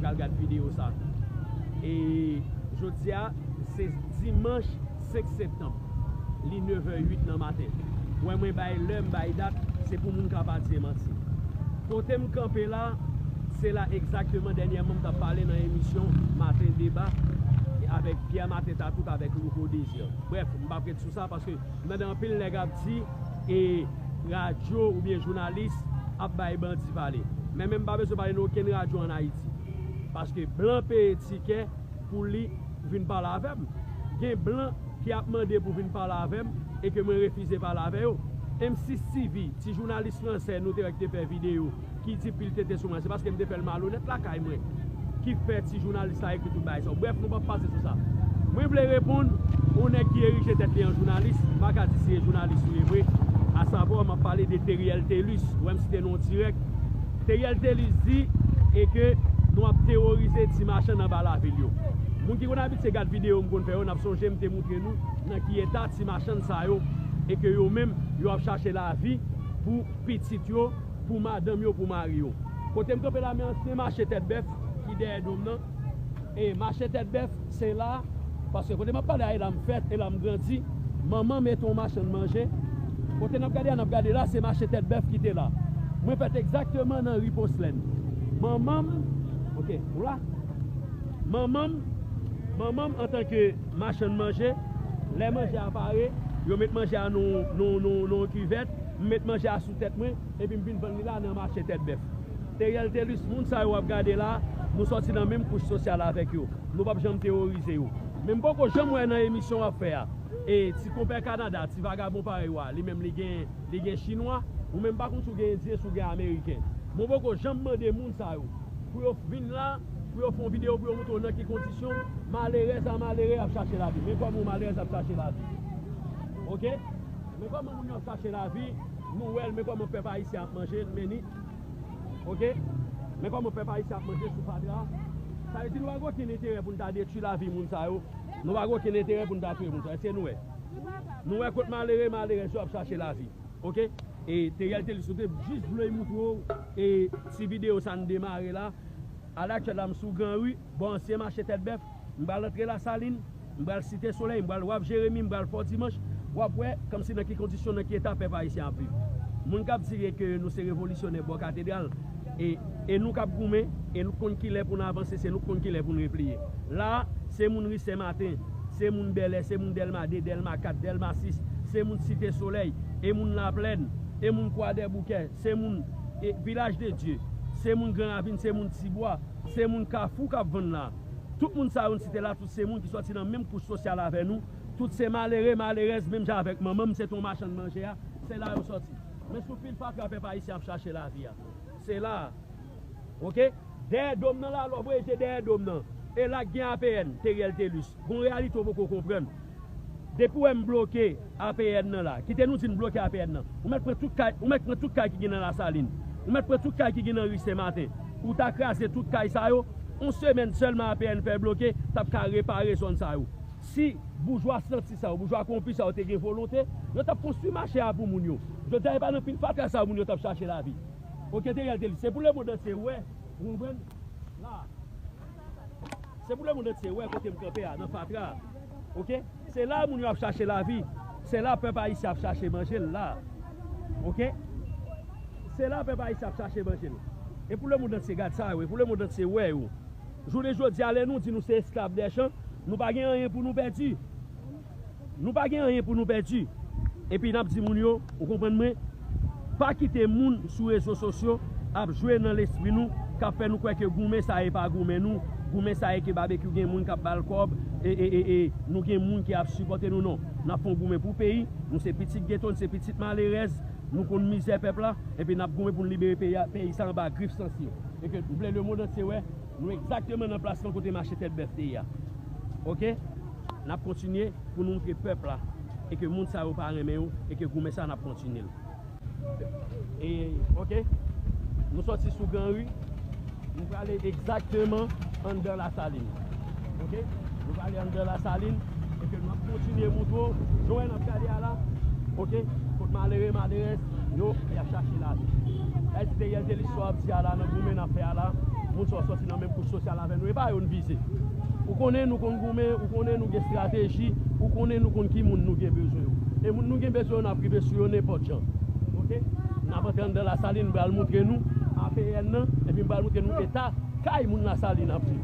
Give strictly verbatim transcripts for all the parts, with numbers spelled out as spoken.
Al gad videyo sa. E jodi a, se dimanch senk septanm. Li nevè uit nan maten. Wè mwen bay lè, m bay dat, se pou moun ka pa di manti. Kote m kanpe la, se la egzakteman dènyèman m t ap pale nan emisyon Maten Deba avèk Pierre Martin Tatout avèk Louko Désir. Brèf, m p ap ret sou sa paske m tande anpil nèg ap di e radyo oubyen jounalis ap bay bandi pale. Men, men m pa bezwen pale nan okenn radyo ann Ayiti. Paske blan peye tikè pou li vin pale avè m. Gen blan ki ap mande pou vin pale avè m e ke mwen refize pale avè yo. M six T V, ti jounalis fransè nou te wè ki te fè videyo ki di pil tete sou mwen, se paske m te fè l malonèt lakay mwen ki fè ti jounalis la ekri tout bagay sa yo. Brèf, nou p ap pase sou sa. Mwen vle reponn yon nèg ki erije tèt li an jounalis, m pa ka di si e jounalis ou ye vre, asavwa m ap pale de Teriel Thelus, ou wè m site non dirèk. Teriel Thelus di e ke nou ap teworize ti machann anba lavil yo. Moun ki konn abitye gad videyo m konn fè yo, n ap sonje m te moutre nou nan ki eta ti machann sa yo e ke yo menm yo ap chache lavi pou pitit yo, pou madanm yo, pou mari yo. Kote m kanpe la, men ansyen mache Tèt Bèf ki dèyè do m nan. E mache Tèt Bèf, se la, paske kote m ap pale a, e la m fèt, e la m grandi. Manman m te yon machann manje. Kote n ap gade a, n ap gade la, se mache Tèt Bèf ki te la. Mwen fèt egzakteman nan ri Poslèn. Manman m, oke, ou la? Manman m, manman m antanke machann manje, lè manje a pare, yo met manje a nan, nan, nan, nan yon kivèt, m met manje a sou tèt mwen, epi m vin vann li la nan mache Tèt Bèf. Teriel Thelus, moun sa yo w ap gade la, nou sòti nan menm kouch sosyal avèk yo. Nou p ap janm teworize yo. Men m poko janm wè nan emisyon w ap fè a. E ti konpè Kanada, ti vagabon parèy w a, li menm li gen, li gen chinwa, ou menm pa konn si w gen endyen, si w gen ameriken. Mwen poko janm mande moun sa yo pou yo vin la, pou yo fè yon videyo, pou yo moutre w nan ki kondisyon malerèz a malere ap chache lavi. Men kòman yon malerèz ap chache lavi. Oke? Men kòman moun yo ap chache lavi, nou wè l, men kòman pèp ayisyen ap manje l, men ni. Oke? Men kòman pèp ayisyen ap manje sou fatra. Sa vle di nou pa gen okenn enterè pou n ta detwi lavi moun sa yo. Nou pa gen okenn enterè pou n ta touye moun sa yo. Èske nou wè? Nou wè kot malere, malerèz yo ap chache lavi. Oke? E Teriel Thelus, nou te jis vle moutre w, e ti videyo sa n demare la. Alèktyèl la, m sou Gran Ri, bò ansyen mache Tèt Bèf, m pral antre Lasalin, m pral Site Solèy, m pral w ap Jeremi, m pral Fò Dimanch, w ap wè kòmsi nan ki kondisyon, nan ki eta pèp ayisyen ap viv. Moun k ap di ke nou se revolisyonè bò katedral, e, e nou k ap goumen, e nou k konn kilè pou n avanse, se nou k konn kilè pou n repliye. La, se moun ri Senmaten, se moun Bèlè, se moun Dèlma de, Dèlma kat, Dèlma sis, se moun Site Solèy, e moun Laplèn, e moun Kwadèboukè, se moun, e, Vilaj de Dye, se moun Gran Ravin, se moun Tibwa, se moun Kafou k ap vann la. Tout moun sa yo n site la, tout se moun ki sòti nan menm kouch sosyal avè nou. Tout se malere, malerèz, menm jan avèk manman m, se te yon machann manje a, se la yo sòti. Men sou pil fatra pèp ayisyen ap chache lavi a. Se la. Oke? Dèyè do m nan la, lè w voye je dèyè do m nan. E la k gen A P N, Teriel Thelus. Gon reyalite w poko konprann. Depi w wè m bloke A P N nan la, kite nou di n bloke A P N nan. Ou mèt pran tout kay, ou mèt pran tout kay ki gen nan Lasalin. Ou mèt pran tout kay ki gen nan ri Senmaten. Ou ta kraze tout kay sa yo, yon semèn sèlman A P N fè bloke, t ap ka repare zòn sa yo. Si boujwa santi sa yo, boujwa konpi sa yo te gen volonte, yo t ap konstwi mache a pou moun yo. Jodi a, e pa nan pil fatra sa yo moun yo t ap chache lavi. Oke, Teriel Thelus, se pou lemonn antye wè, ou konprann? La. Se pou lemonn antye wè kote m kanpe a, nan fatra a. Oke? Se la moun yo ap chache lavi. Se la pèp ayisyen ap chache manje l la. Oke? Se la pèp ayisyen ap chache manje l. E pou lemonn antye gad sa yo, e pou lemonn antye wè yo. Jounen jodi a, lè nou di nou se esklav dè chan, nou pa gen anyen pou nou pèdi. Nou pa gen anyen pou nou pèdi. Epi n ap di moun yo, ou konprann mwen, pa kite moun sou rezo sosyo ap jwe nan lespri nou, k ap fè nou kwè ke goumen sa e pa goumen nou, goumen sa e ke Babekyou gen moun k ap ba l kòb, e, e, e, e nou gen moun ki ap sipòte nou, non. N ap fè yon goumen pou peyi, nou se pitit geto, nou se pitit malerèz, nou konn mizè pèp la, epi n ap goumen pou n libere peyi a, peyi sa anba grif sansi yo. E ke m vle lemonn antye wè, nou egzakteman nan plas lan kote mache Tèt Bèf te ye a. Oke? N ap kontinye pou nou moutre pèp la e ke moun sa yo pa renmen yo e ke goumen sa n ap kontinye l. E, oke? Nou sòti sou Gran Ri, nou prale egzakteman anndan Lasalin. Oke? Nou prale anndan Lasalin e ke n ap kontinye moutre w, jan w wè n ap gade a la, oke? Kot malere, malerèz yo, y ap chache lavi. Èske Teriel Thelus sa w ap di a la nan goumen n ap fè a la, Moun sa yo sòti nan menm kouch sosyal avè nou, e pa yo n vize. Ou konnen nou konn goumen, ou konnen nou gen estrateji, ou konnen nou konn ki moun nou gen bezwen yo. E moun nou gen bezwen yo, n ap rive sou yo nenpòt jan. Oke? N ap antre anndan Lasalin, m pral montre nou A P N nan, epi m pral montre nou eta kay moun Lasalin ap viv.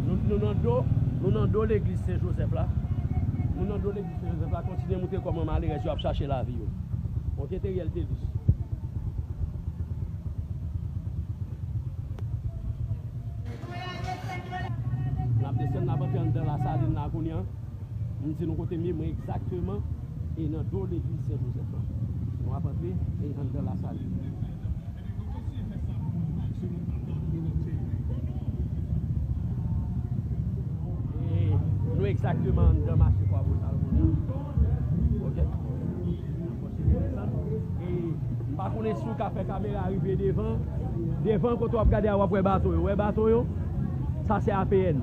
Nou, nou nan do, nou nan do legliz Sen Jozèf la. Nou nan do legliz Sen Jozèf la. Kontinye montre kòman malerèz yo ap chache lavi yo. Montre Teriel Telus. N ap desann, n ap antre anndan Lasalin la kounye a. M di nou kote m ye, mwen egzakteman e nan do legliz Sen Jozèf la. Nou ap antre e anndan Lasalin. E nou egzakteman anndan mache Kwabosal kounye a. Oke. E m pa konnen si w ka fè kamera rive devan. Devan kote w ap gade a, w ap wè bato yo. Wè bato yo? Sa se A P N.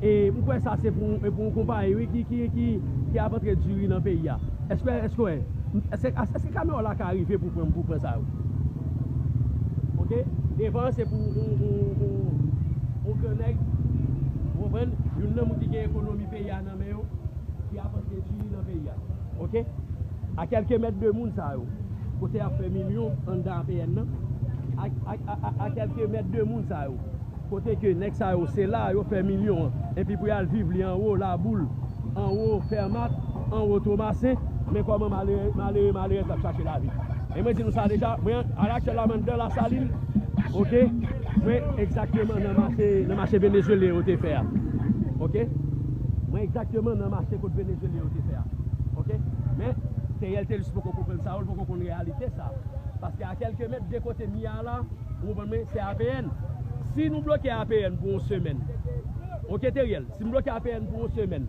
E m kwè sa se pou, pou yon konpayi, wi, ki, ki, ki, ki ap antre diri nan peyi a. Èske, èske w wè? Èske, èske kamera w la ka rive pou pran, pou pran sa yo? Oke? Devan se pou yon, yon, yon, yon gran nèg, ou konprann? Youn nan moun ki gen ekonomi peyi a nan men yo, ki ap antre diri nan peyi a. Oke? A kèlke mèt de moun sa yo, kote y ap fè milyon anndan A P N nan, a, a, a, a, a kèlke mèt de moun sa yo, kote ke nèg sa yo, se la yo fè milyon an, epi pou y al viv li anwo Laboul, anwo Fèmat, anwo Tomasen, men kòman malere, malere, malerèz ap chache lavi. E mwen di nou sa deja, mwen, alaktyèl la, mwen anndan Lasalin, oke? Mwen egzakteman nan mache, nan mache Venezuelyen yo te fè a. Oke? Mwen egzakteman nan mache kot Venezuelyen yo te fè a. Oke? Men, Teriel Telus poko konprann sa yo, l poko konn reyalite sa. Paske a kèlke mèt de kote m ye a la, ou konprann mwen, se A P N. Si nou bloke A P N pou yon semèn, oke, Teriel, si m bloke A P N pou yon semèn,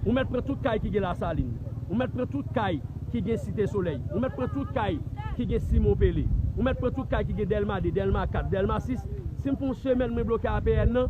ou mèt pran tout kay ki gen Lasalin, ou mèt pran tout kay ki gen Site Solèy, ou mèt pran tout kay ki gen Simon Pele, ou mèt pran tout kay ki gen Dèlma de, Dèlma kat, Dèlma sis. Si m fè yon semèn mwen bloke A P N nan,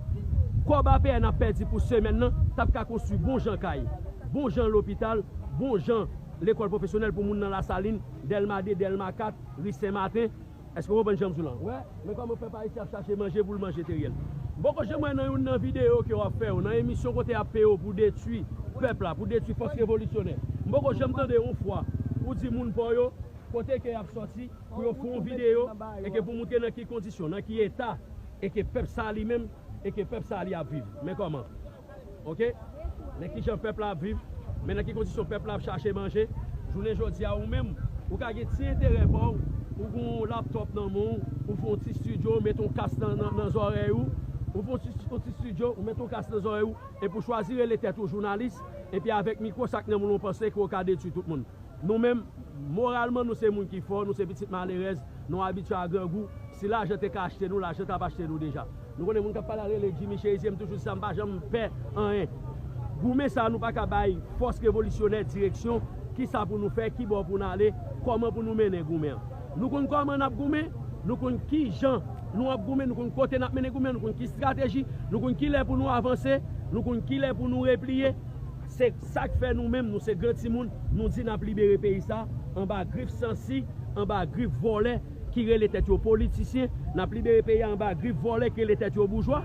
kòb A P N ap pèdi pou semèn nan, t ap ka konstwi bon jan kay, bon jan lopital, bon jan lekòl pwofesyonèl pou moun nan Lasalin, Dèlma de, Dèlma kat, ri Sen Maten. Èske w konprann jan m di w lan? Wè, men kòman pèp ayisyen ap chache manje pou l manje, Teriel. M poko janm wè nan youn nan videyo ke w ap fè yo, nan emisyon kote y ap peye w pou detwi pèp la, pou detwi fòs revolisyonè. M poko janm tande yon fwa ou di moun pa w yo kote ke y ap sòti pou yo fè yon videyo e ke pou montre nan ki kondisyon, nan ki eta, e ke pèp sa li menm, e ke pèp sa li ap viv. Men kòman? Oke? Men kijan pèp la ap viv, men nan ki kondisyon pèp la ap chache manje. Jounen jodi a, ou menm, ou ka gen ti enterè pa w, ou gen yon laptòp nan men w, ou fè yon ti estidyo, ou met yon kas nan, nan, nan zòrèy ou, ou fè yon ti, yon ti estidyo, ou met yon kas nan zòrèy ou, epi w chwazi rele tèt ou jounalis, epi avèk mikwo, sa k nan men w panse ke w ka detwi tout moun. Nou menm, moralman, nou se moun ki fò, nou se pitit malerèz, nou abitye a grangou. Si lajan te ka achte nou, lajan t ap achte nou deja. Nou konnen moun k ap pale a rele Jimmy Cherizier, m toujou di sa, m pa janm pè anyen. Goumen sa, nou pa ka bay fòs revolisyonè direksyon, kisa pou nou fè, ki bò pou n ale, kòman pou nou mennen goumen an. Nou konn kòman n ap goumen, nou konn kijan nou ap goumen, nou konn kote n ap mennen goumen an, nou konn ki estrateji, nou konn kilè pou nou avanse, nou konn kilè pou nou repliye. Se sa k fè nou menm, nou se gran timoun, nou di n ap libere peyi sa anba grif sansi, anba grif vòlè ki rele tèt yo politisyen, n ap libere peyi a anba grif vòlè ki rele tèt yo boujwa.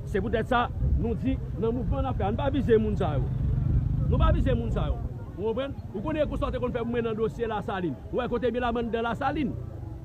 Se poutèt sa, nou di, nan mouvman n ap fè a, nou pa vize moun sa yo. Nou pa vize moun sa yo. Ou konprann? Ou konnen konsa w te konn fè pou mwen nan dosye Lasalin. Ou wè kote m ye la, m anndan Lasalin.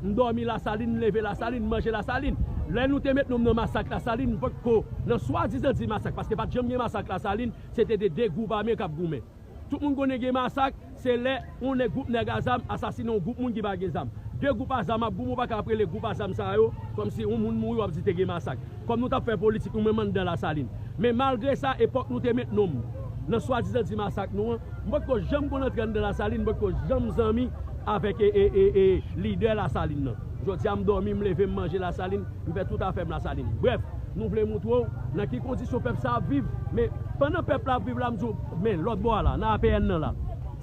M dòmi Lasalin, m leve Lasalin, m manje Lasalin. Lè nou te met nonm nan masak Lasalin, m potko nan swadizan di masak, paske pa t janm gen masak Lasalin, se te de, de gwoup ame k ap goumen. Tout moun konnen gen masak, se lè yon nèg, gwoup nèg a zam asasinen yon gwoup moun ki pa gen zam. De gwoup a zam ap goumen, ou pa ka ap rele gwoup a zam sa yo, kòmsi yon moun mouri, w ap di te gen masak. Kòm nou t ap fè politik, nou menm anndan Lasalin. Men malgre sa, epòk nou te met nonm nan swadizan di masak nou an, m potko janm konn antre anndan Lasalin, m potko janm zanmi avèk, e, e, e, e, lidè Lasalin nan. Jodi a, m dòmi, m leve, m manje Lasalin, m fè tout afè m Lasalin. Brèf, nou vle montre w nan ki kondisyon pèp sa ap viv, men pandan pèp la ap viv la, m di w, men lòt bò a la, nan A P N nan la,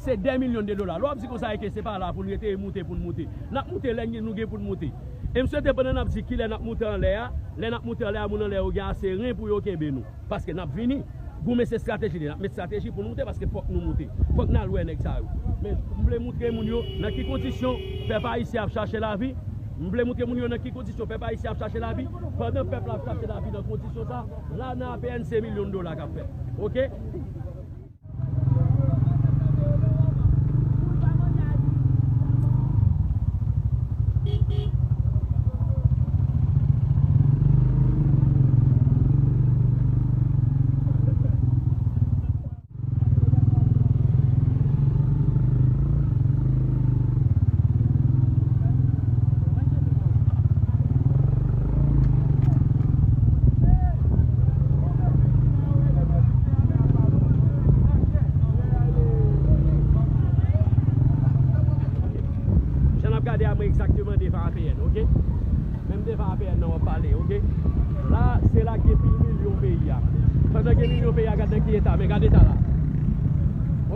se dè milyon de dola. Lè w ap di konsa, e ke se pa la pou n rete, e moute pou n moute. N ap moute lè n gen, nou gen pou n moute. E m swete pandan n ap di kilè n ap moute anlè a, lè n ap moute anlè a, moun anlè yo gen ase ren pou yo kenbe nou. Paske n ap vini. Goumen se estrateji li. N ap met estrateji pou nou moute, paske fòk nou moute. Fòk n al wè nèg sa yo. Men m vle montre moun yo nan ki kondisyon pèp ayisyen ap chache lavi. M vle montre moun yo nan ki kondisyon pèp ayisyen ap chache lavi. Pandan pèp la ap chache lavi nan kondisyon sa, la nan A P N se milyon dola k ap fè. Oke? Jan n ap gade a, mwen egzakteman devan A P N, oke? Menm devan A P N nan w ap pale, oke? La, se la k gen pil milyon peyi a. Pandan gen milyon peyi a, gad nan ki eta, men gad eta la.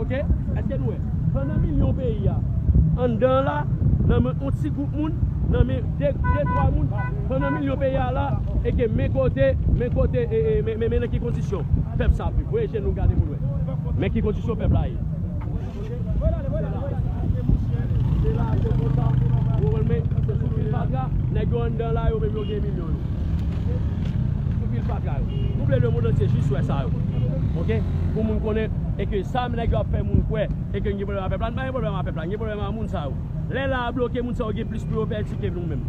Oke? Èske nou wè? Pandan milyon peyi a, anndan la, nan men yon ti gwoup moun, nan men de, de, twa moun, pandan milyon peyi a la, e ke men kote, men kote, e, e, men, men, men nan ki kondisyon pèp sa ap viv. Voye je nou gade pou n wè. Men ki kondisyon pèp la ye. Se la, se konsa. Ou konprann, men se sou fil fatra, nèg yo anndan la, yo menm yo gen milyon yo. Sou fil fatra yo. Nou vle lemonn antye jis wè sa yo. Oke? Pou moun konnen, e ke sa nèg yo ap fè moun kwè, e ke n gen pwoblèm ak pèp la, n pa gen pwoblèm ak pèp la, n gen pwoblèm ak moun sa yo. Lè la a bloke, moun sa yo gen plis pou yo pèdi ke nou menm.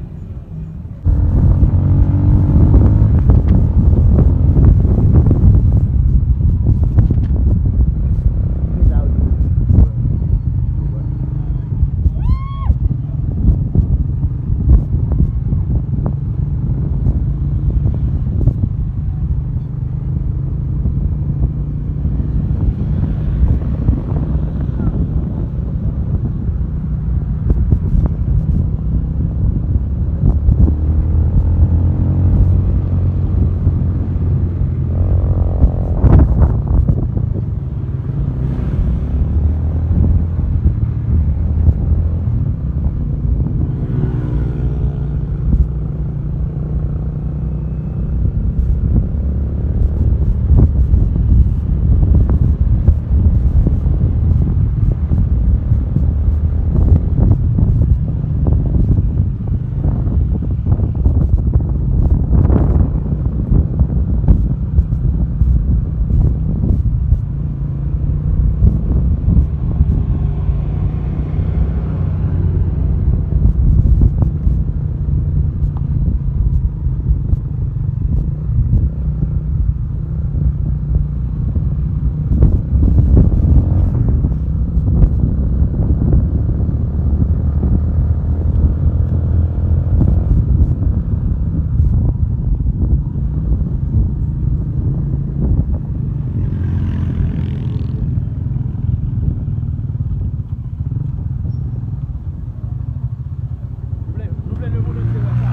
Nou vle, nou vle lemonn antye wè sa.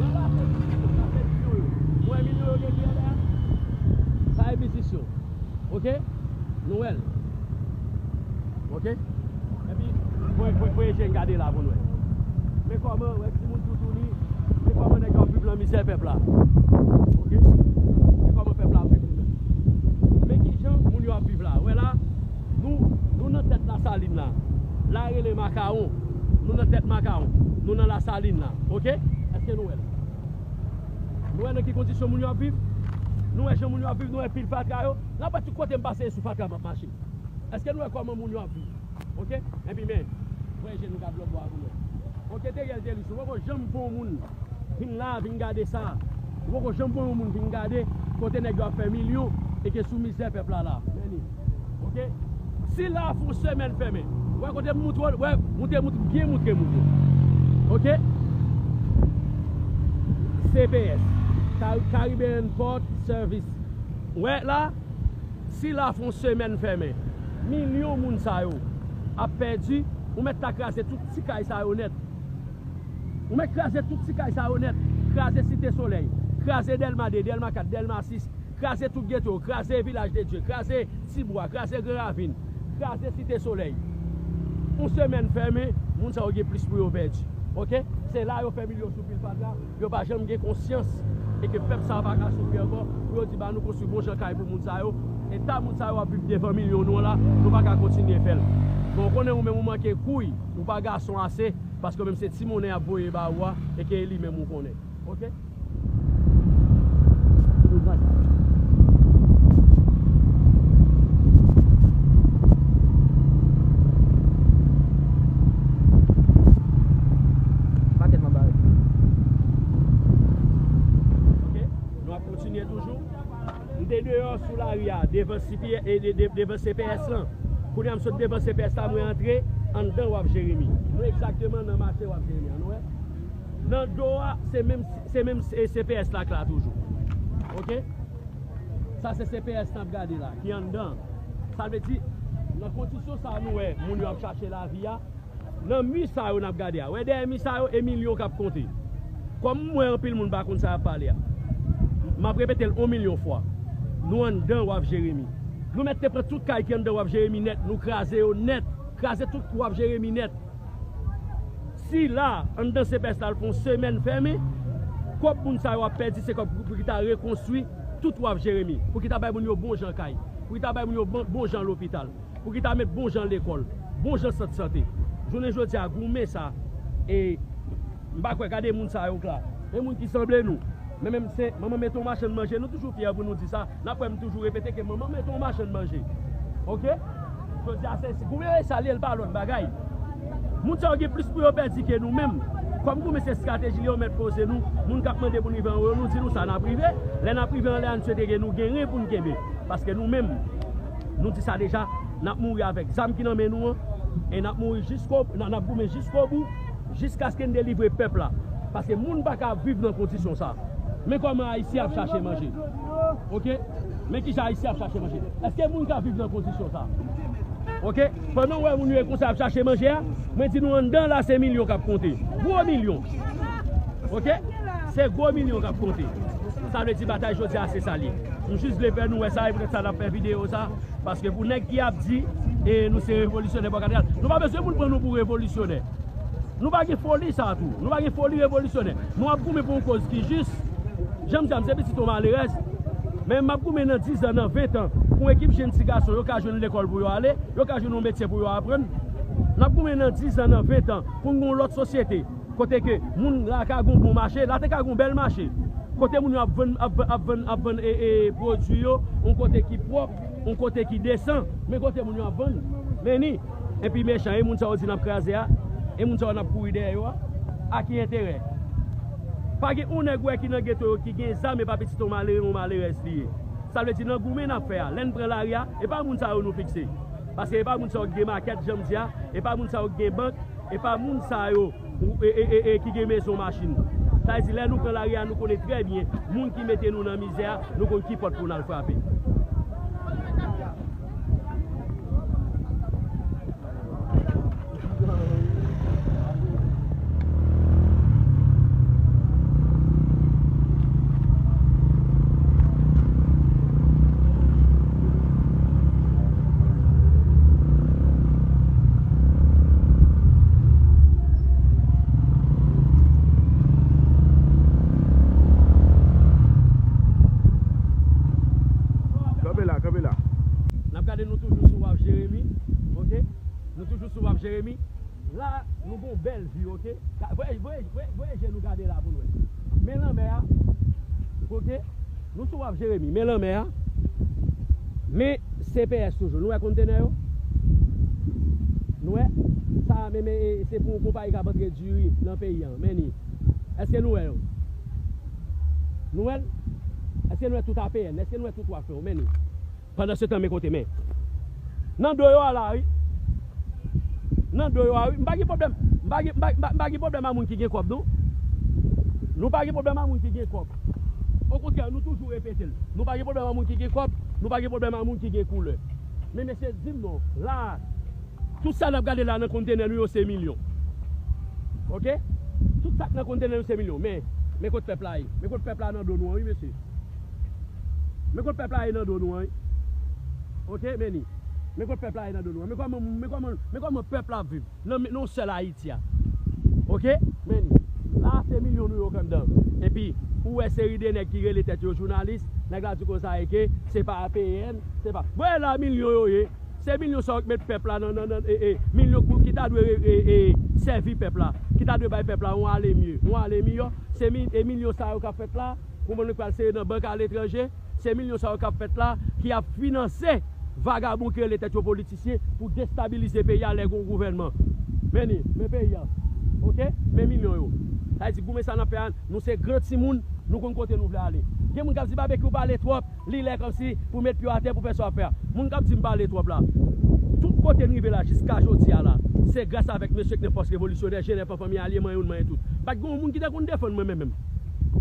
Nan lape, lape milyon yo. Ou wè milyon yo gen ki anlè a? Sa e biznis yo. Oke? Nou wè l. Oke? Epi, voye, voye, voye je n gade la pou n wè. Men kòman, wè timoun toutouni, men kòman nèg yo ap viv nan mizè pèp la. Oke? Men kòman pèp la ap viv li menm. Men kijan moun yo ap viv la. Wè la, nou, nou nan tèt Lasalin la. La rele Makawon. Nou nan tèt Makawon. Nou nan Lasalin la. Oke? Èske nou wè l? Nou wè nan ki kondisyon moun yo ap viv? Nou wè jan moun yo ap viv, nou wè pil fatra yo. N ap wè tout kote m pase sou fatra m ap mache. Èske nou wè kòman moun yo ap viv? Oke? Epi men, voye je nou gade lòt bò a pou nou wè. Ok, Teriel Thelus, ou poko janm pran yon moun vin la, vin gade sa. Ou poko janm pran yon moun vin gade kote nèg yo ap fè milyon e ke sou mizè pèp la la. Men li. Ok? Si la fè yon semèn fèmen, ou wè kote m moutre w, wè, moutre, moutre, byen moutre, moutre. Ok? C P S, Car-, Caribbean Port Service. Ou wè la, si la fè yon semèn fèmen, milyon moun sa yo ap pèdi, ou mèt ta kraze tout ti kay sa yo nèt. Ou mèt kraze tout ti kay sa yo nèt. Kraze Site Solèy, kraze Dèlma de, Dèlma kat, Dèlma sis, kraze tout geto, kraze Vilaj de Dye, kraze Tibwa, kraze Gran Ravin, kraze Site Solèy. Yon semèn fèmen, moun sa yo gen plis pou yo pèdi. Ok? Se la yo fè milyon sou pil fatra, yo pa janm gen konsyans e ke pèp sa a pa ka soufri ankò, pou yo di ba nou konstwi bon jan kay pou moun sa yo. Eta moun sa yo ap viv devan milyon nou an la, nou pa ka kontinye fè l. Bon, ou konnen ou menm ou manke kouy, ou pa gason ase, paske ou menm se ti monnen y ap voye ba ou a, e ke e li menm ou konnen. Ok? Pakèt manba yo. Ok, nou ap kontinye toujou. M te deyò sou lari a, devan C P S, e de, de, devan C P S lan. Kounye a m sot devan C P S la, mwen antre anndan Waf Jeremi. Nou egzakteman nan mache Waf Jeremi an, nou wè? Nan do a, se menm, se menm, e, C P S la k la toujou. Ok? Sa se C P S n ap gade la, ki anndan. Sa vle di, nan kondisyon sa a nou wè moun yo ap chache lavi a, nan mi sa yo n ap gade a, wè dèyè mi sa yo, e milyon k ap konte. Kòm m wè anpil moun pa konn sa y ap pale a, m ap repete l on milyon fwa. Nou anndan Waf Jeremi. Nou mèt te pran tout kay ki anndan Waf Jeremi nèt, nou kraze yo nèt. Kraze tout Waf Jeremi nèt. Si la, anndan C P S la, l fè yon semèn fèmen, kòb moun sa yo ap pèdi, se kòb pou ki ta rekonstwi tout Waf Jeremi, pou ki ta bay moun yo bon jan kay, pou ki ta bay moun yo bon, bon jan lopital, pou ki ta met bon jan lekòl, bon jan sant sante. Jounen jodi a, goumen sa, e m pa kwè, gade moun sa yo k la. E moun ki sanble nou. Men menm se, manman m te yon machann manje, nou toujou fyè pou nou di sa. N ap wè m toujou repete ke manman m te yon machann manje. Ok? Jodi a, se, se goumen sa li ye, l pa lòt bagay. Moun sa yo gen plis pou yo pèdi ke nou menm. Kòm goumen se estrateji li yo mèt poze nou, moun k ap mande pou n rive anwo yo, nou di nou sa n ap rive. Lè n ap rive anlè a, n swete ke nou gen ren pou n kenbe. Paske nou menm, nou di sa deja, n ap mouri avèk zam ki nan men nou an, e n ap mouri jisko, n, n ap goumen jiskobou, jiskaske n delivre pèp la. Paske moun pa ka viv nan kondisyon sa. Men kòman Ayisyen ap chache manje. Ok? Men kijan Ayisyen ap chache manje. Èske moun ka viv nan kondisyon sa? Ok? Pandan w wè moun yo e konsa ap chache manje a, mwen di nou anndan la se milyon k ap konte. Gwo milyon. Ok? Se gwo milyon k ap konte. Sa vle di batay jodi a se sa l ye. M jis vle fè nou wè sa, e poutèt sa n ap fè videyo sa. Paske pou nèg ki ap di, e, nou se revolisyonè bò katedral, nou pa bezwen moun pran nou pou revolisyonè. Nou pa gen foli sa tou. Nou pa gen foli revolisyonè. Nou ap goumen pou yon koz ki jis. Jan m di a, m se pitit yon malerèz. Men m ap goumen nan dizan, nan ventan, pou yon ekip jenn ti gason, yo ka jwenn lekòl pou yo ale, yo ka jwenn yon metye pou yo aprann. N ap goumen nan dizan, nan ventan, pou n gen yon lòt sosyete. Kote ke moun la ka gon bon mache, la te ka gon bèl mache. Kote moun yo ap vann, ap, ap vann, ap vann, e, e, pwodui yo, yon kote ki pwòp, yon kote ki desan. Men kote moun yo ap vann. Men ni, epi mechan, e moun sa yo di n ap kraze a, e moun sa yo n ap kouri dèyè yo a. A ki enterè? Pa gen yon nèg ou wè ki nan geto yo ki gen zam, e pa pitit yon malere, yon malerèz li ye. Sa vle di nan goumen n ap fè a, lè n pran lari a, e pa moun sa yo nou fikse. Paske e pa moun sa yo ki gen makèt, jan m di a, e pa moun sa yo ki gen bank, e pa moun sa yo ou, e, e, e, e, ki gen mezon, machin. Sa vle di, lè nou pran lari a, nou konnen trè byen, moun ki mete nou nan mizè a, nou konn ki pòt pou n al frape. Kanpe la, kanpe la. N ap gade nou toujou sou Waf Jeremi, ok? Nou toujou sou Waf Jeremi. La, nou gon bèl vi, ok? Ka-, voye, voye, voye, voye je nou gade la pou nou wè. Men lanmè a, ok? Nou sou Waf Jeremi, men lanmè a. Men C P S toujou. Nou wè kontenè yo? Nou wè? Sa a menm, e, e, se pou yon konpayi k ap antre diri nan peyi a. Men ni. Èske nou wè yo? Nou wè l? Èske nou wè tout A P N? Èske nou wè tout waf yo? Men ni. Pandan se tan, men kote men. Nan do yo a la, wi. Nan do yo a, wi. M pa gen pwoblèm. M pa gen, m pa, m pa, m pa gen pwoblèm a moun ki gen kòb, non. Nou pa gen pwoblèm a moun ki gen kòb. Okontrè, nou toujou repete l. Nou pa gen pwoblèm a moun ki gen kòb. Nou pa gen pwoblèm a moun ki gen koulè. Men mesye, di m non. La, tout sa n ap gade la nan kontenè nou yo, se milyon. Oke? Tout sa k nan kontenè nou, se milyon. Men, men kot pèp la ye. Men kot pèp la nan do nou an, wi, mesye. Men kot pèp la ye nan do nou an, wi. Oke, men ni. Men kot pèp la ye nan do nou an. Men kòman, men kòman, men kòman pèp la ap viv nan, nan yon sèl Ayiti a. Oke? Men ni. La, se milyon nou yo k anndan. Epi, ou wè seri de nèg ki rele tèt yo jounalis, nèg la di konsa e ke se pa A P N, se pa. Bon, e la milyon yo ye. Se milyon sa yo k met pèp la nan, nan, nan, e, e, milyon pou, ki ta dwe, e, e, e, sèvi pèp la, ki ta dwe bay pèp la yon ale mye, yon ale miyò. Se mi-, e milyon sa yo k ap fèt la, pou moun yo pral sere nan bank aletranje, se milyon sa yo k ap fèt la, ki ap finanse vagabon ki rele tèt yo politisyen pou destabilize peyi a lè gen yon gouvènman. Men ni, men peyi a. Oke? Men milyon yo. Sa vle di goumen sa n ap fè a, nou se gran timoun, nou konn kote nou vle ale. Gen moun k ap di Babekyou pale twòp, li lè kòmsi pou met pye w atè pou fè sa w ap fè a. Moun k ap di m pale twòp la, tout kote n rive la jiska jodi a la, se gras avèk mesye k nan Fòs Revolisyonè, G N F an, Fanmi Alye, Manyen Youn, Manyen Tout. Pa t gen yon moun ki te konn defann mwen menm, menm.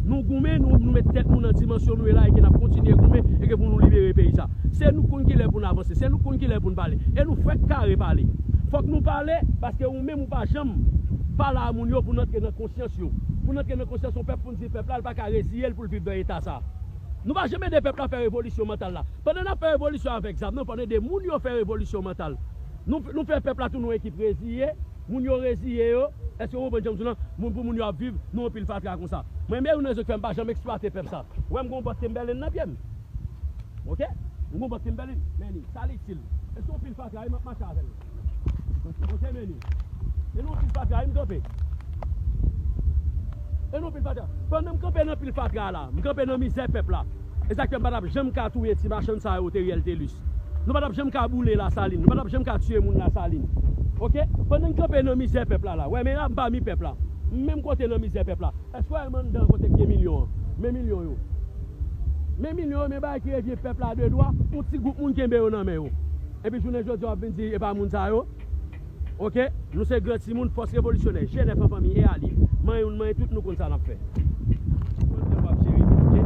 Nou goumen, nou, nou met tèt nou nan dimansyon nou ye la e ke n ap kontinye goumen e ke pou nou libere peyi sa. Se nou k konn kilè pou n avanse, se nou k konn kilè pou n pale. E nou fèk kare pale. Fòk nou pale, paske ou menm ou pa janm pale a moun yo pou n antre nan konsyans yo. Pou n antre nan konsyans yon pèp pou n di pèp la, l pa ka reziye l pou l viv nan eta sa. Nou pa janm ede pèp la fè revolisyon mantal la. Pandan n ap fè revolisyon avèk zam nan, fò n ede moun yo fè revolisyon mantal. Nou, nou fè pèp la tounen yon ekip reziye, moun yo reziye yo. Èske w konprann jan m di w lan? Moun pou moun yo ap viv, nou anpil fatra konsa. Mwen, men youn nan rezon k fè m pa janm eksplwate pèp sa. Ou wè m gen yon bòt Timberland nan pye m. Oke? M gen yon bòt Timberland, men ni, sa l itil. E se yon pil fatra, wi, m ap mache avè l. Oke, men ni. E nou anpil fatra, wi, m kanpe. E nou anpil fatra. Pandan m kanpe nan pil fatra la, m kanpe nan mizè pèp la. E sa k fè m pa t ap janm ka touye ti machann sa yo, Theriel Thelus. Nou pa t ap janm ka boule Lasalin. Nou pa t ap janm ka tiye moun Lasalin. Oke? Pandan n kanpe nan mizè pèp la la. Wè, men la, m pami pèp la. M menm kote nan mizè pèp la. Èske w wè m anndan kote k gen milyon an? Men milyon yo. Men milyon yo, men bagay ki revye pèp la de dwa, yon ti gwoup moun kenbe yo nan men yo. Epi jounen jodi a, w ap vin di, e pa moun sa yo. Oke? Nou se gran timoun, Fòs Revolisyonè, G N F an, Fanmi e Alye. Manyen youn, manyen tout, nou konn sa n ap fè. Ou konn jan w ap jere vi, oke?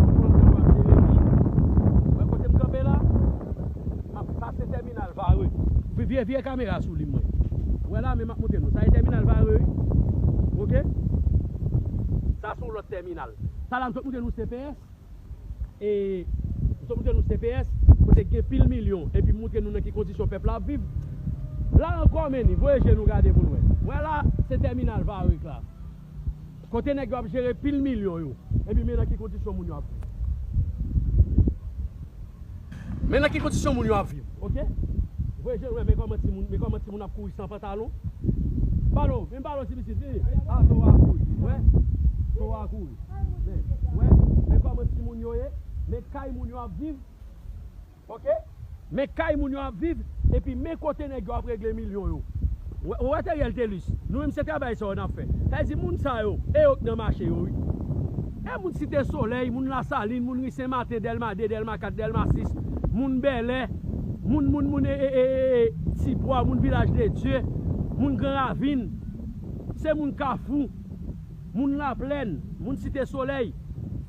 Ou konn jan w ap jere vi. Wè kote m kanpe la? M ap pase tèminal Vare. Vi-, vire, vire kamera sou li, mwen. Wè la, men m ap montre nou. Sa e tèminal Vare, wi. Oke? Sa se yon lòt tèminal. Sa la, m sot montre nou C P S. E, m sot montre nou C P S, kote gen pil milyon, epi m montre nou nan ki kondisyon pèp la ap viv. La ankò, men ni, voye je nou gade pou n wè. Wè la, se tèminal Vare k la. Kote nèg yo ap jere pil milyon yo. Epi men nan ki kondisyon moun yo ap viv. Men nan ki kondisyon moun yo ap viv, oke? Voye je nou wè, men kòman timoun, men kòman timoun ap kouri san pantalon. Palo, vin palo ti pitit, vini. A, to a kouri, wè. To a kouri. Men, wè, men kòman timoun yo ye, men kay moun yo ap viv. Oke? Men kay moun yo ap viv, epi men kote nèg yo ap regle milyon yo. Ou wè, ou wè Theriel Thelus, nou menm se travay sa yo n ap fè. Sa vle di moun sa yo, e yo k nan mache yo, wi. E moun Site Solèy, moun Lasalin, moun ri Sen Maten, Dèlma de, Dèlma kat, Dèlma sis, moun Bèlè, moun, moun, moun, e, e, e, e, e, Tibwa, moun Vilaj de Dye, moun Gran Ravin, se moun Kafou, moun Laplèn, moun Site Solèy,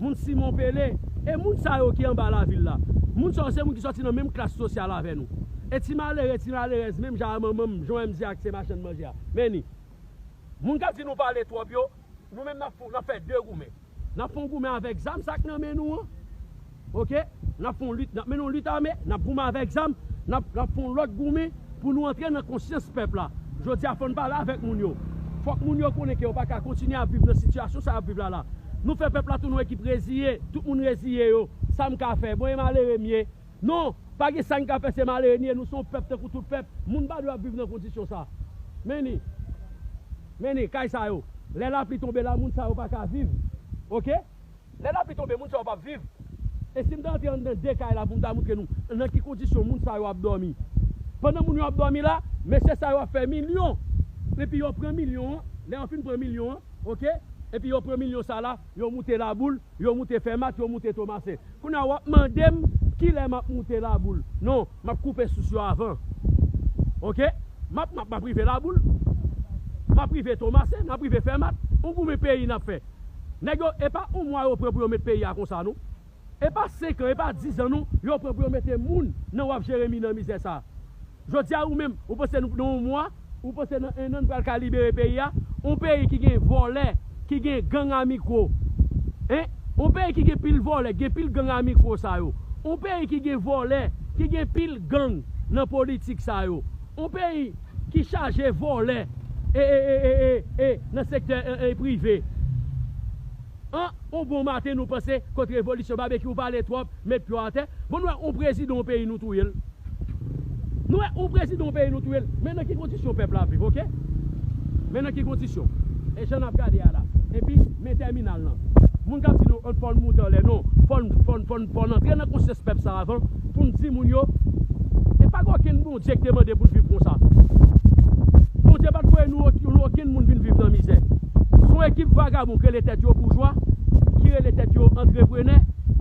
moun Simon Pele, e moun sa yo ki anba lavil la. Moun sa yo se moun ki sòti nan menm klas sosyal avè nou. E ti malere, ti malerèz, menm jan a manman m, jan w wè m di ak se machann manje a. Men ni. Moun k ap di nou pale twòp yo, nou menm n ap fè, n ap fè de goumen. N ap fè yon goumen avèk zam sa k nan men nou an. Oke? N ap fè yon lit, n ap mennen yon lit ame, n ap goumen avèk zam, n ap, n ap fè yon lòt goumen pou nou antre nan konsyans pèp la. Jodi a, fò n pale avèk moun yo. Fòk moun yo konnen ke yo pa ka kontinye ap viv nan sitiyasyon sa y ap viv la la. Nou fè pèp la tounen yon ekip reziye, tout moun reziye yo. Sa m ka fè? Bon, e malere m ye. Non, pa gen sa n ka fè, se malere n ye, nou se yon pèp tankou tout pèp. Moun pa dwe ap viv nan kondisyon sa. Men ni. Men ni, kay sa yo. Lè lapli tonbe la, moun sa yo pa ka viv. Oke? Lè lapli tonbe, moun sa yo p ap viv. E si m ta antre anndan de kay la pou m ta montre nou nan ki kondisyon moun sa yo ap dòmi. Pandan moun yo ap dòmi la, mesye sa yo ap fè milyon. Epi yo pran milyon an, lè yo fin pran milyon an, oke? Epi yo pran milyon sa la, yo moute Laboul, yo moute Fèmat, yo moute Tomasen. Kounye a w ap mande m kilè m ap moute Laboul. Non, m ap koupe sous yo avan. Oke? M ap, m ap, m ap rive Laboul. M ap rive Tomasen, m ap rive Fèmat. On goumen peyi n ap fè. Nèg yo, e pa on mwa yo pran pou yo met peyi a konsa, non. E pa senk an, e pa diz an, non. Yo pran pou yo mete moun nan Waf Jeremi nan mizè sa. Jodi a, ou menm, ou panse nou, nan yon mwa, ou panse nan en an, n pral ka libere peyi a? On peyi ki gen vòlè, ki gen gang a mikwo. Hein? On peyi ki gen pil vòlè, gen pil gang a mikwo sa yo. On peyi ki gen vòlè, ki gen pil gang nan politik sa yo. On peyi ki chaje vòlè e, e, e, e, e, e, nan sektè e, e, prive. An, on bon maten, nou panse kot revolisyon, babekyou pale twòp, met pye atè. Bon, nou wè on prezidan yon peyi, nou touye l. Nou wè on prezidan yon peyi, nou touye l. Men nan ki kondisyon pèp la ap viv, oke? Men nan ki kondisyon. E jan n ap gade a la. Epi, men tèminal lan. Moun k ap di nou, fò n moute anlè, non. Fò n, fò n, fò n, fò n antre nan konsyans pèp sa avan pou n di moun yo, e pa gen okenn Bondye ki te mande pou n viv konsa. Bondye pa t voye nou, nou okenn moun vin viv nan mizè. Se yon ekip vagabon ki rele tèt yo boujwa, ki rele tèt yo antreprenè,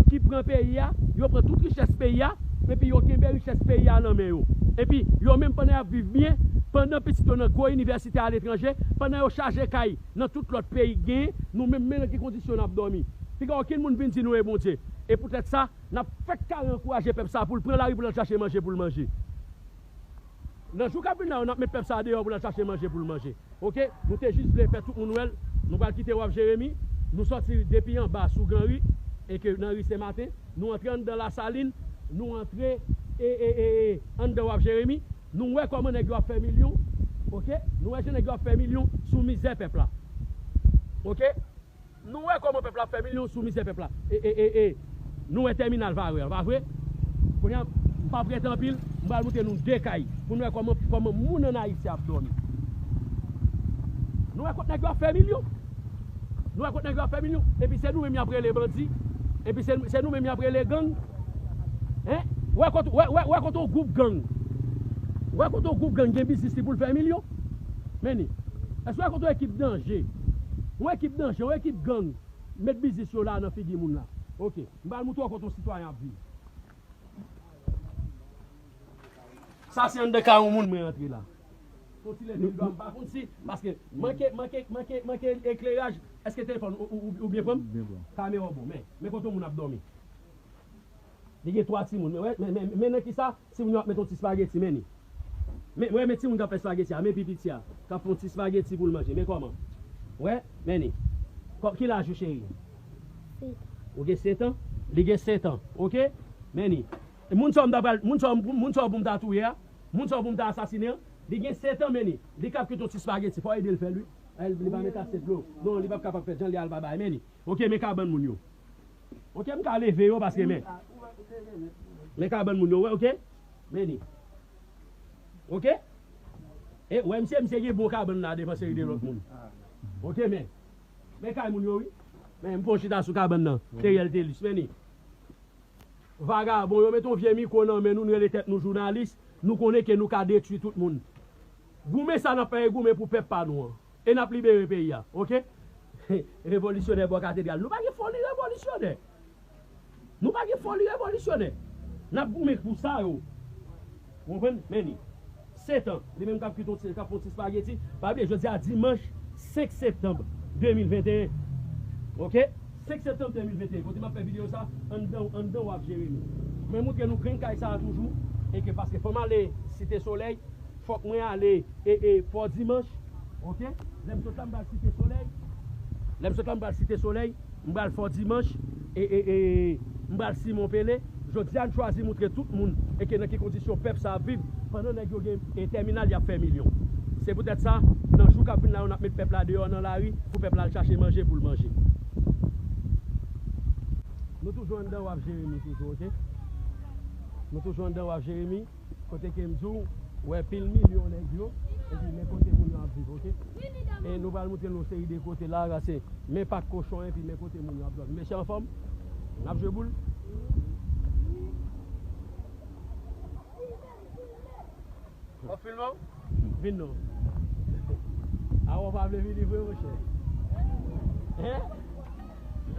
ki pran peyi a, yo pran tout richès peyi a, epi yo kenbe richès peyi a nan men yo. Epi, yo menm pandan y ap viv byen, pandan pitit yo nan gwo inivèsite aletranje, pandan yo chaje kay nan tout lòt peyi k genyen, nou menm, men nan ki kondisyon n ap dòmi. Piga okenn moun vin di nou e Bondye. E poutèt sa, n ap fèk kare ankouraje pèp sa pou l pran lari pou l al chache manje pou l manje. Nan jou k ap vin la yo, n ap met pèp sa deyò pou l al chache manje pou l manje. Oke? Nou te jis vle fè tout moun wè l. Nou pral kite Waf Jeremi. Nou sòti depi anba sou Granri, e ke nan ri Senmaten, nou antre anndan Lasalin, nou antre e, e, e, e, anndan Waf Jeremi. Nou wè kòman nèg yo ap fè milyon. Oke? Nou wè jan nèg yo ap fè milyon sou mizè pèp la. Oke? Nou wè kòman pèp la ap fè milyon sou mizè pèp la. E, e, e, e. Nou wè tèminal Varè an, pa vre? Kounye a, m p ap rete anpil, m pral montre nou de kay pou nou wè kòman, kòman moun ann Ayiti ap dòmi. Nou wè kot nèg yo ap fè milyon. Nou wè kot nèg yo ap fè milyon. Epi se nou menm y ap rele bandi. Epi se, se nou menm y ap rele gang. Hein? Wè kot, wè, wè, wè kot yon gwoup gang. Wè kot yon gwoup gang gen biznis li pou l fè milyon. Men ni. Èske w wè kot yon ekip danje? Yon ekip danje, yon ekip gang. Met biznis yo la nan figi moun la. Oke. M pral moutre w kote yon sitwayen ap viv. Sa se anndan kay yon moun mwen antre la. Fon ti leve l dwa m pa konn si, paske manke, manke, manke, manke ekleraj. Èske telefòn ou, ou, ou, ou byen pran m? Byen pran. Kamera w bon, men, men kote yon moun ap dòmi. Li gen twa timoun. Men, men, men, men nan kisa? Timoun yo ap met yon ti espageti, men ni. Men, wè, men timoun k ap fè espageti a, men pi piti a, k ap fè yon ti espageti pou l manje. Men kòman? Wè, men ni. Kò-, ki laj ou, cheri? Sèt. Ou gen sèt an? Li gen sèt an. Oke? Men ni. Moun sa w m ta pral, moun sa w, moun sa w pou m ta touye a, moun sa w pou m ta asasinen an, li gen sèt an, men ni. Li k ap kwit yon ti espageti. Fò w ede l fè l, wi. Ay, li pa met ase dlo. Non, li p ap kapab fè jan li al pa bay, men ni. Oke, men kabann moun yo. Oke, m ka leve yo paske men. Men kabann moun yo, wè, oke? Men ni. Oke? E, wè, misye, misye gen bon kabann la devan seri de lòt moun. Oke, men. Men kay moun yo, wi. Men, m fon chita sou kabann nan. Teriel Telus, men ni. Vagabon, yo met yon vye mikwo nan men nou, nou rele tèt nou jounalis, nou konnen ke nou ka detwi tout moun. Goumen sa n ap fè, e goumen pou pèp pa nou an. E n ap libere peyi a, oke? Revolisyonè bò katedral. Nou pa gen foli revolisyonè. Nou pa gen foli revolisyonè. N ap goumen pou sa yo. Ou konprann? Men ni. Sèt an. Li menm k ap kwit yon ti, k ap fè yon ti espageti. Pa bliye, jodi a dimanch senk septanm de mil venteyen. Oke? Senk septanm de mil venteyen. Kote m ap fè videyo sa? Anndan, anndan Waf Jeremi. Mwen montre nou grenn kay sa a toujou. E ke paske fò m ale Site Solèy, fòk mwen ale e, e, Fò Dimanch. Oke? Lè m sot la, m pral Site Solèy. Lè m sot la, m pral Site Solèy. M pral Fò Dimanch. E, e, e, m pral Simon Pele. Jodi a, n chwazi montre tout moun e ke nan ki kondisyon pèp sa ap viv pandan nèg yo gen, e, tèminal y ap fè milyon. Se poutèt sa, nan jou k ap vin la yo, n ap met pèp la deyò nan lari pou pèp la al chache manje pou l manje. Nou toujou anndan Waf Jeremi toujou, oke? Nou toujou anndan Waf Jeremi. Kote ke m di w, wè pil milyon nèg yo, epi men kote moun yo ap viv, oke? E nou pral montre nou seri de kote la, rase, men pak kochon, epi men kote moun yo ap dòmi. Mesye anfòm? N ap jwe boul? W ap filme w? Vin non. A, w pa vle vini vre, monchè? Hein?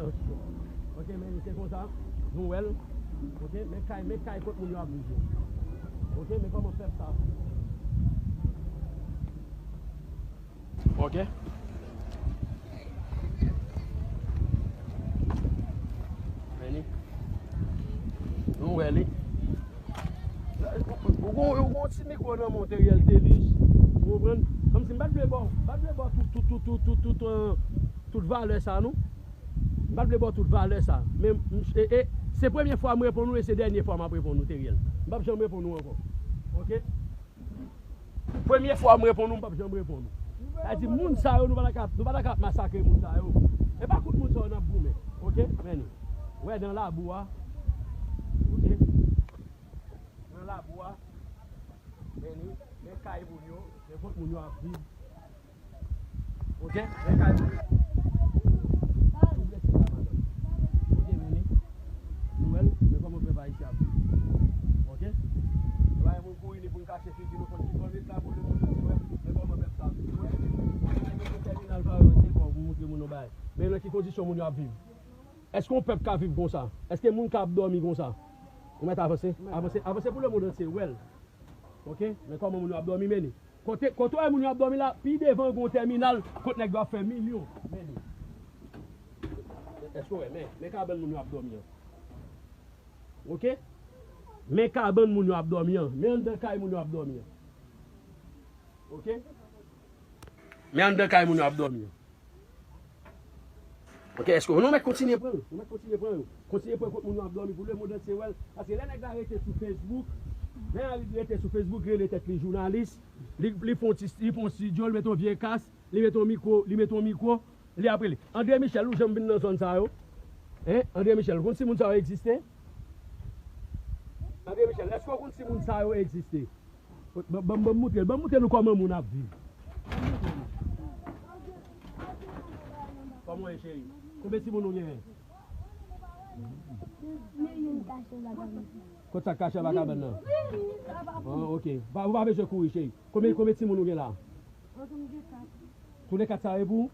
Ok. Ok, men se konsa. Nou wè l. Ok, men kay, men kay kot moun yo ap viv yo. Ok, men kòman pèp sa ap viv. Ok. Men li. Nou wè li. Ou gon, ou gon ti mikwo nan men w, Teriel Telus. Ou konprann? Kòmsi m pa t vle ba w, m pa t vle ba w tout, tout, tout, tout, tout, tout, euh, tout valè sa, non. M pa t vle ba w tout valè sa. Men, m, e, e, se premye fwa m reponn ou e se dènye fwa m ap reponn ou, Teriel. M p ap janm reponn ou ankò. Ok? Premye fwa m reponn ou, m p ap janm reponn ou. Sa di, moun sa yo, nou pa ta ka, nou pa ta ka ap masakre moun sa yo. E pa kont moun sa yo n ap goumen. Ok? Men li. Wè nan labou a. Ok? Nan labou a. Men li. Men kay moun yo. Men kot moun yo ap viv. Ok? Men kay moun yo. Ou blese la, madanm. Ok, men li. Nou wè l, men kòman pèp ayisyen ap viv. Ok? Nou pa gen pou n kouri ni pou n kache figi nou, fò n di bòn lit la pou lemonn antye wè, men kòman pèp sa ap viv. Ou wè? Nèg yo sou tèminal pa yo, se kò pou montre moun yon bagay. Men nan ki kondisyon moun yo ap viv? Èske yon pèp ka viv konsa? Èske moun ka ap dòmi konsa? Ou mèt avanse, avanse, avanse pou lemonn antye wè l. Ok? Men kòman moun yo ap dòmi, men li. Kote, kote w wè moun yo ap dòmi la, pi devan gon tèminal, kot nèg yo ap fè milyon. Men li. Èske w wè? Men, men kabann moun yo ap dòmi an. Ok? Men kabann moun yo ap dòmi an. Men anndan kay moun yo ap dòmi an. Ok? Men anndan kay moun yo ap dòmi an. Ok, èske nou mèt kontinye pran yo? Nou mèt kontinye pran yo. Kontinye pran kot moun yo ap dòmi pou lemonn antye wè l. Paske lè nèg la rete sou Facebook, lè nèg la rete sou Facebook, rele tèt li jounalis, li, li fè yon ti, li fè yon estidyo, li mete yon vye kas, li mete yon mikwo, li mete yon mikwo, li ap rele. André Michel, ou janm vin nan zòn sa yo? Hein? André Michel, ou konn si moun sa yo egziste? André Michel, èske ou konn si moun sa yo egziste? Ban, ban, ban m moutre, ban m moutre nou kòman moun ap viv. Kòman w ye, cheri? Konbyen timoun ou genyen? Kot sa k kache anba kabann nan? Ah, ok. Pa, ou pa bezwen kouri, cheri. Konbyen, konbyen timoun ou gen la? Tou le kat sa e pou ou?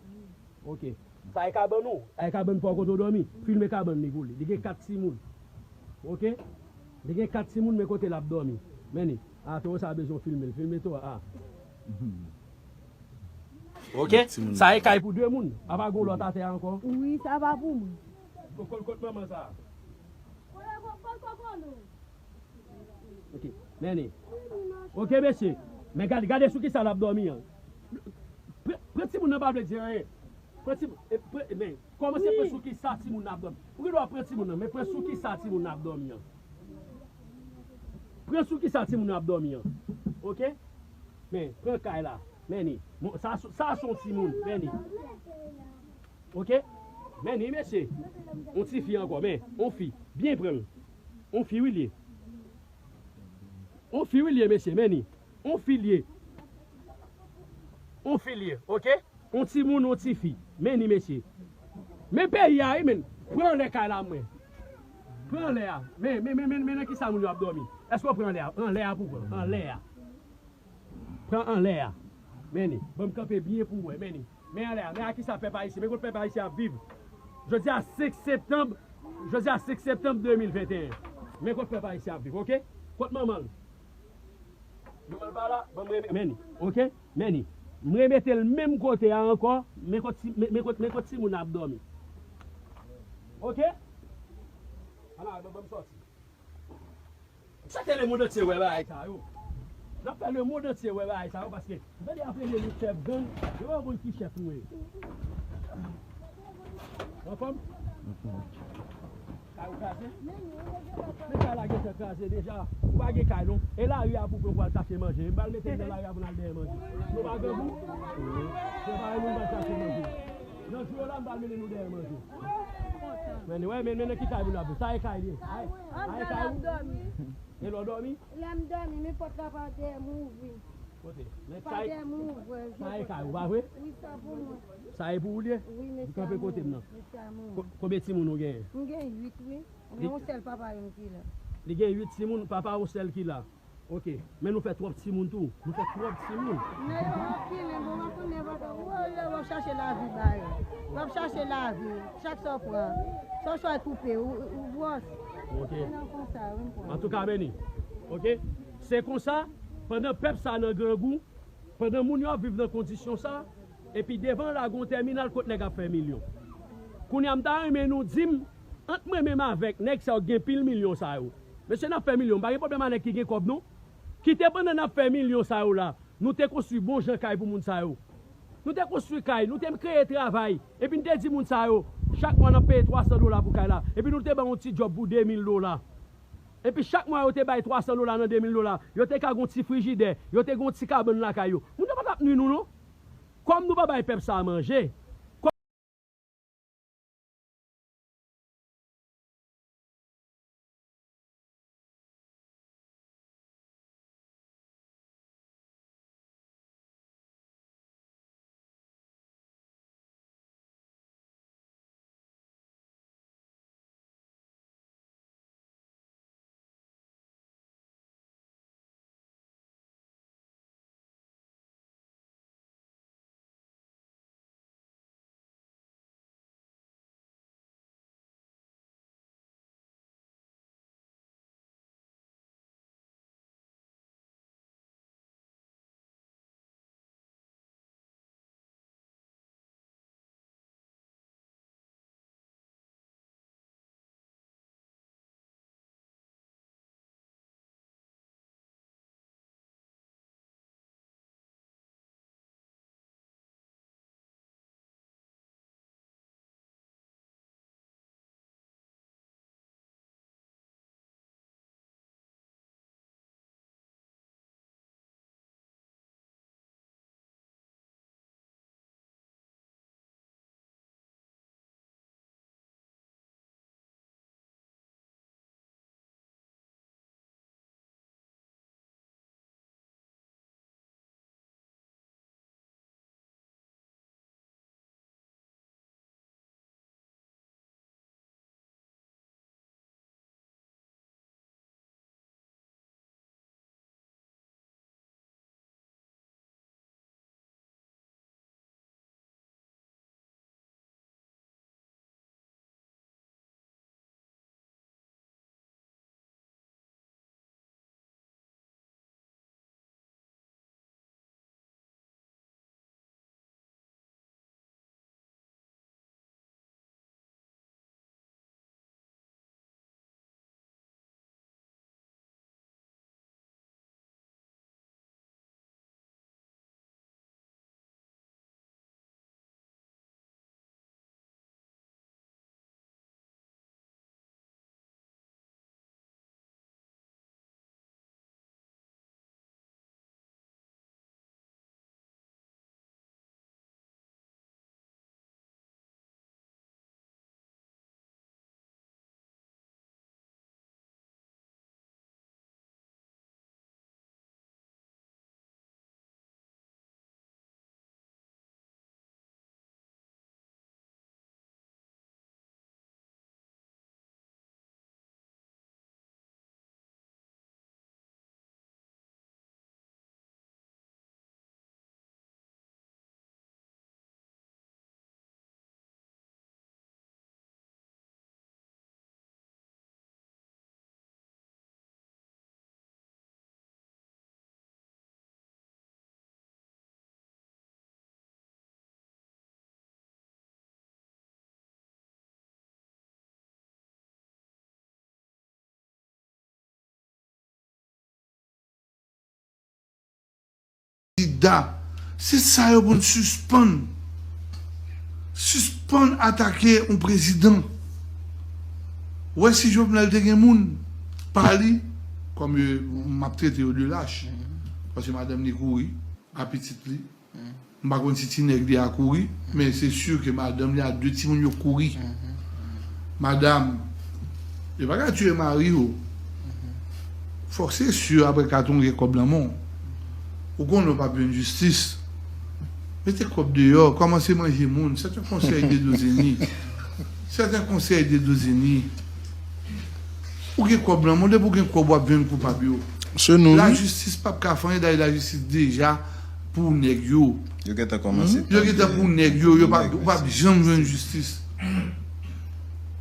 Ok. Sa e kabann ou? Sa e kabann pa w kote w dòmi? Filme kabann li pou li. Li gen kat timoun. Ok? Li gen kat timoun, men kote l ap dòmi. Men li. A, towo sa bezwen w filme l. Filme towo a. Ok? Sa e kay pou de moun. A pa gon lòt atè a ankò? Wi, sa pa pou mwen. Kot, kot manman sa? Ok, men li. Ok, mesye. Men gade, gade sou kisa l ap dòmi an. Pran, pran timoun nan pa vle di anyen. Pran timoun, e, pran, men, kòmanse pran sou kisa timoun nan ap dòmi. Ou gen dwa pran timoun nan, men pran sou kisa timoun nan ap dòmi an. Pran sou kisa timoun nan ap dòmi an. Ok? Men, pran kay la. Men li. Bon, sa, sa se yon timoun. Men li. Ok? Men li, mesye. Yon ti fi ankò, men. Yon fi. Byen pran l. Yon fi, wi, l ye. Yon fi, wi, l ye, mesye. Men li. Yon fi, l ye. Yon fi, l ye. Ok? Yon timoun, yon ti fi. Men li, mesye. Men peyi a, wi, men. Pran anlè kay la, mwen. Pran anlè a. Men, men, men, men, men nan kisa moun yo ap dòmi. Èske w pran anlè a? Anlè a pou pran. Anlè a. Pran anlè a. Men li. Ban m kanpe byen pou w wè. Men li. Men anlè a. Men a kisa pèp ayisyen. Men kot pèp ayisyen ap viv. Jodi a senk septanm. Jodi a senk septanm de mil venteyen. Men kot pèp ayisyen ap viv, ok? Kot manman l? Manman l pa la? Ban m reme-, men li. Ok? Men li. M remete l menm kote a ankò. Men kot ti, men, men kot, men kot timoun ap dòmi. Ok? Ala, ban, ban m sòti. Sa ke lemonn antye wè bagay sa yo. N ap fè lemonn antye wè bagay sa yo, paske m tande y ap rele nou chèf gang, yo pa konn ki chèf nou ye. Anfòm? Kay ou kraze? Men kay la gentan kraze deja. Ou pa gen kay non. E lari a pou pran pou al chache manje. M pral mete n nan lari a pou n al dèyè manje. Nou pa grangou? Prepare nou, n pral chache manje. Nan jou yo la, m pral mennen nou dèyè manje. Men, wè, men, men nan ki kay moun ap viv. Sa e kay li ye. Sa e, sa e kay ou? E lè w dòmi? Lè m dòmi, men pòt la pa dèyè m ouvri. Kote? Men pa sa e, dèyè m ouvri, sa e kay ou, pa vre? Wi, sa pou mwen. Sa e pou ou l ye? Wi, men sa pou mwen. Ou kanpe kote m nan. Men sa pou mwen. Ko-, konbyen timoun ou genyen? M gen uit, wi. Men yon sèl papa yon ki la. Li gen uit timoun, papa yon sèl ki la. Ok, men nou fè twòp timoun tou. Nou fè twòp timoun. Nèg yo ap kilin, bon, w ap konn nenpòt, w ap chache lavi ba yo. W ap chache lavi, chak sa w pran. Sa w chwazi koupe, ou, ou bwòs. Ok. Se nan konsa, wi, m kwè. Antouka, Beni. Ok? Se konsa, pandan pèp sa nan grangou, pandan moun yo ap viv nan kondisyon sa, epi devan la gon tèminal kot nèg ap fè milyon. Kounye a m ta renmen nou di m, ant mwen menm avèk nèg sa yo ki gen pil milyon sa yo. Mesye n ap fè milyon, m pa gen pwoblèm a nèg ki gen kòb non. Kite pandan n ap fè milyon sa yo la, nou te konstwi bon jan kay pou moun sa yo. Nou te konstwi kay, nou te kreye travay, epi n te di moun sa yo, chak mwa n ap peye twa san dola pou kay la, epi nou te ba yon ti djòb pou de mil dola. Epi chak mwa yo te bay twa san dola nan de mil dola, yo te ka gon ti frijidè, yo te gon ti kabann lakay yo. Moun yo pa t ap nwi nou non. Kòm nou pa bay pèp sa a manje, Kandida. Se sa yo pou n sispann. Sispann atake yon prezidan. Ou wè si Jovenel te gen moun pa li, kòm yo, m ap trete yo de lach, paske madanm li kouri a pitit li. M pa konn si ti nèg li a kouri, men se si ke madanm li a de timoun yo kouri. Madanm, yo pa ka tiye mari yo. Fòk se si apre katon gen kòb nan men w. Ou konnen w p ap jwenn jistis. Mete kòb deyò, kòmanse manje moun. C'est un conseil de Dozeni. C'est un conseil de Dozeni. Ou gen kòb nan men w, depi w gen kòb w ap jwenn koupab yo. Se nou, wi. Lajistis p ap ka fè anyen, dayè lajistis deja pou nèg yo. Yo gentan kòmanse. Yo gentan pou nèg yo, yo p ap, ou p ap janm jwenn jistis.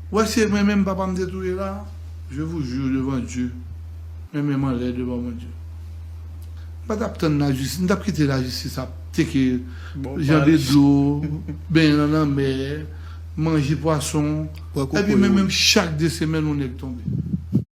Wè, se mwen menm papa m te touye la, je vous jure devant Dieu, mwen menm anlè devan Bondye. M pa t ap tann lajistis, m t ap kite lajistis ap teke jan de dlo, benyen nan lanmè, manje pwason. Epi men menm chak de semèn yon nèg tonbe.